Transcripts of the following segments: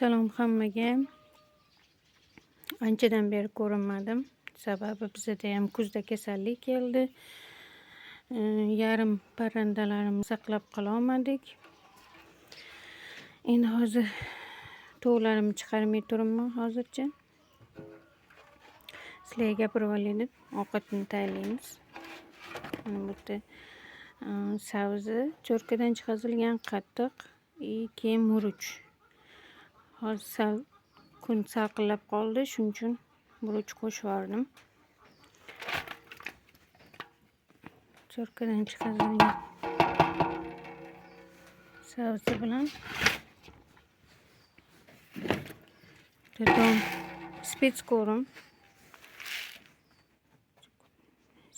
Salom hammaga. Anchadan beri ko'rinmadim. Sababi bizada ham kuzda kasallik keldi. Yarim parrandalarimni saqlab qololmadik. Endi hozir tovuqlarimni chiqarmay turibman hozircha. Sizlarga gapirib olay deb ovqatni tayyorlaymiz. Mana bu yerda sabzi cho'rkadan chiqarilgan qattiq и keyin murch. Hozir sal kun salqinlab qoldi, shuning uchun murch qo'shib yubordim. Cho'rkadan chiqarilgan sabzi bilan dodom spetskorim.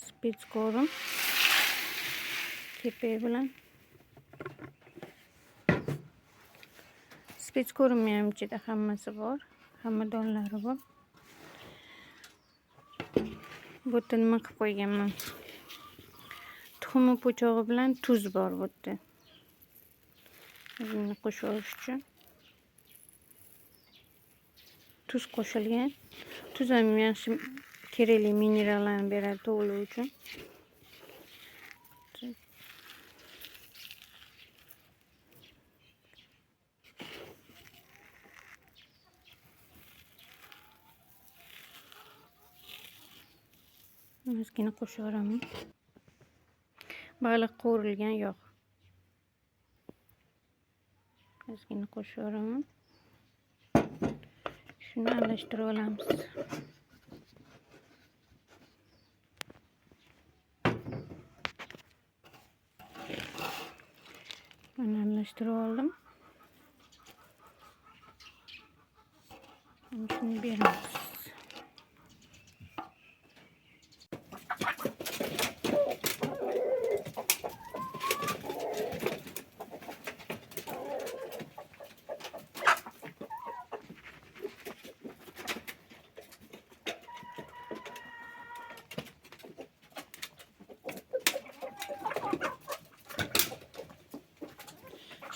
Spetskorim kepak bilan. Spetskorimni ham ichida hammasi bor, hamma donlari bor. Bu yerda nima qilib qo'yganman? Tuxumi po'chog'i bilan tuz bor bu yerda. Buni qo'shib olish uchun tuz qo'shilgan. Tuz ham yaxshi kerakli minerallarni beradi tovuqlar uchun. Ozgina qo'shib yuboraman. Baliq qovurilgan yog'. Ozgina qo'shib yuboraman. Shuni aralashtirib olamiz. Mana aralashtirib oldim. Shuni beramiz.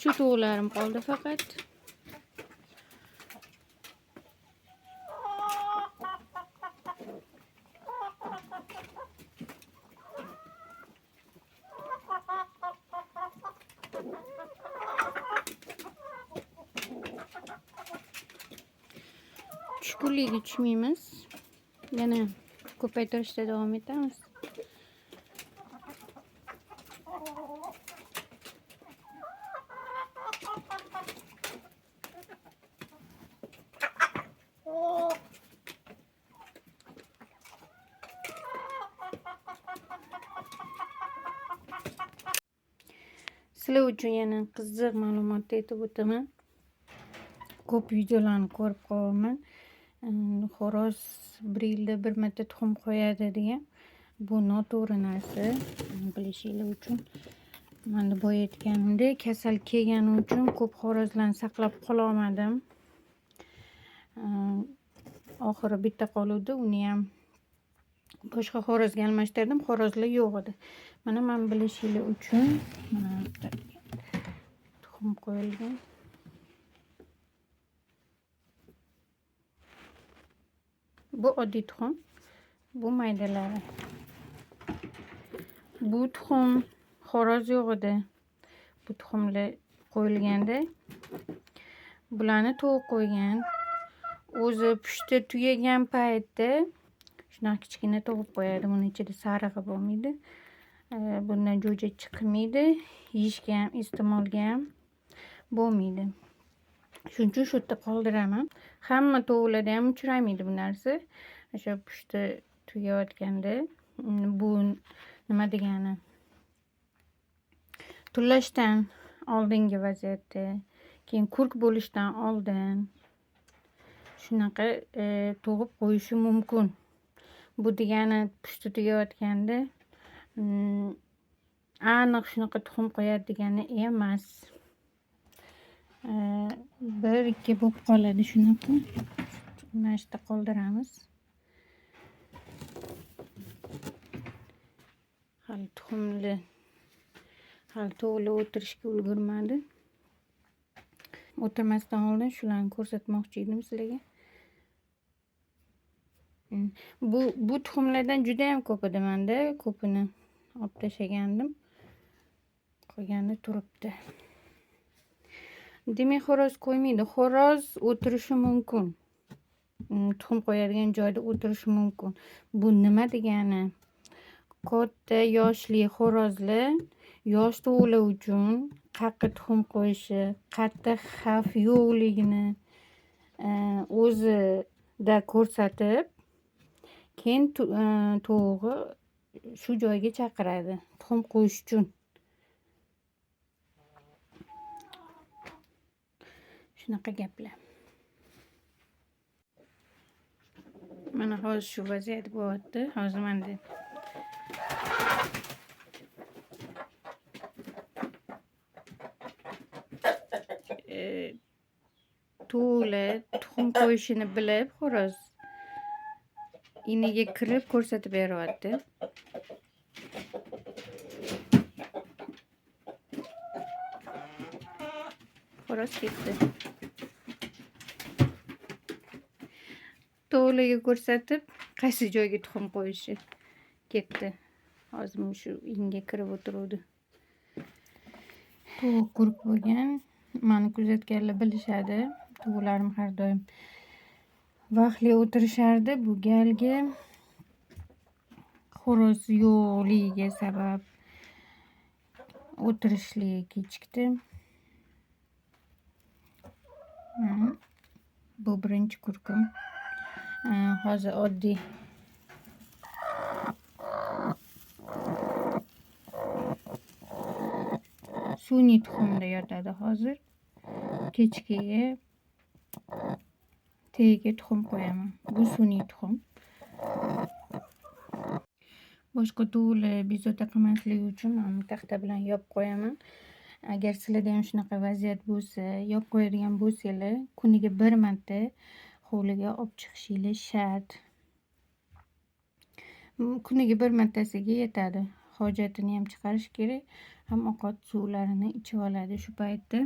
Shu tovuqlarim qoldi faqat. Tushkunlikka tushmaymiz. Yana ko'paytirishda davom etamiz. Sizlar uchun yana qiziq ma'lumot aytib o'taman. Ko'p videolarni ko'rib qolyapman. Xo'roz bir yilda bir marta tuxum qo'yadi degan. Bu noto'g'ri narsa. Bilishinglar uchun. Mana boya aytganimdek, kasal kelgani uchun ko'p xo'rozlarni saqlab qololmadim. Oxiri bitta qoluvdi, uni ham boshqa xo'rozga almashtirdim. Xo'rozlar yo'q edi. Mana men bilishinglar uchun mana tuxum qo'yilgan. Bu oddiy tuxum, bu maydalari. Bu tuxum xo'roz yo'q edi. Bu tuxumlar qo'yilganda bularni tovuq qo'ygan. O'zi pushti tugagan paytda shunaqa kichkina tug'ib qo'yadi. Buni ichida sarig'i bo'lmaydi. Bundan jo'ja chiqmaydi. Yeyishga ham, iste'molga ham bo'lmaydi. Shuning uchun shu yerda qoldiraman. Hamma tovuqlarda ham uchramaydi bu narsa. O'sha pushti tugayotganda bu nima degani? Tullashdan oldingi vaziyatda, keyin kurk bo'lishdan oldin shunaqa tug'ib qo'yishi mumkin. Bu degani pushti tugayotganda aniq shunaqa tuxum qo'yadi degani emas. Bir ikki bo'lib qoladi shunaqa. Mana shu yerda qoldiramiz. Hali tuxumli, hali tovuqlar o'tirishga ulgurmadi. O'tirmasdan oldin shularni ko'rsatmoqchi edim sizlarga. Bu tuxumlardan juda ham ko'p edi menda. Ko'pini olib tashlagandim. Qolgani turibdi. Demak, xo'roz qo'ymaydi. Xo'roz o'tirishi mumkin. Tuxum qo'yadigan joyda o'tirishi mumkin. Bu nima degani? Katta yoshli xo'rozlar yosh tovuqlar uchun qayerqa tuxum qo'yishi, qayerda xavf yo'qligini o'zida ko'rsatib, keyin tovug'i shu joyga chaqiradi tuxum qo'yish uchun. Shunaqa gaplar. Mana hozir shu vaziyat bo'lyapti. Hozir menda tovuqlar tuxum qo'yishini bilib, xo'roz iniga kirib ko'rsatib beryapti. Xo'roz ketdi. Tovuqlarga ko'rsatib, qaysi joyga tuxum qo'yishi ketdi. Hozir shu inga kirib o'tiruvdi. Tovuq kurk bo'lgan. Mani kuzatganlar bilishadi. Tovuqlarim har doim vaqtli o'tirishardi. Bu galgi xo'roz yo'qligiga sabab o'tirishligi kechikdi. Bu birinchi kurkim. Hozir oddiy sun'iy tuxumda yotadi hozir. Kechkiga tagiga tuxum qo'yaman. Bu sun'iy tuxum. Boshqa tovuqlar bezovta qilmasligi uchun mana bu taxta bilan yopib qo'yaman. Agar sizlarda ham shunaqa vaziyat bo'lsa, yopib qo'yadigan bo'lsanglar, kuniga bir marta hovliga olib chiqishinglar shart. Kuniga bir martasiga yetadi. Hojatini ham chiqarish kerak, ham ovqat suvlarini ichib oladi shu paytda.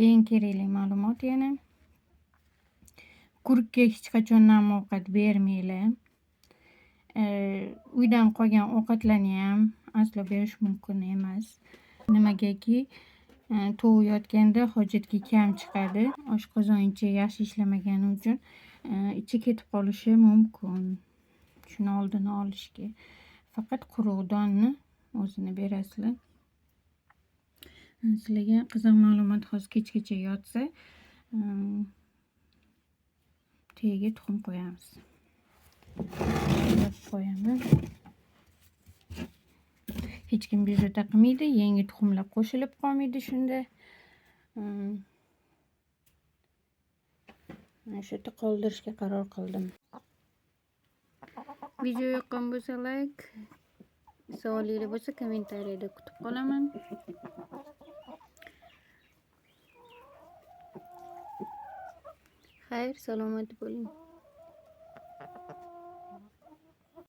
Eng kerakli ma'lumot yana. Kurkka hech qachon nam ovqat bermanglar. Uydan qolgan ovqatlarni ham aslo berish mumkin emas. Nimagaki, tovuq yotganda hojatga kam chiqadi. Oshqozon ichi yaxshi ishlamagani uchun ichi ketib qolishi mumkin. Shuni oldini olishga faqat quruq donni o'zini berasizlar. Sizlarga qiziq ma'lumot, hozir kechgacha yotsa, tagiga tuxum qo'yamiz. Yopib qo'yaman. Hech kim bezovta qilmaydi, yangi tuxumlar qo'shilib qolmaydi shunda. Mana shu yerda qoldirishga qaror qildim. Video yoqqan bo'lsa like, savolingiz bo'lsa kommentariyada kutib qolaman. Xayr, salomat bo'ling.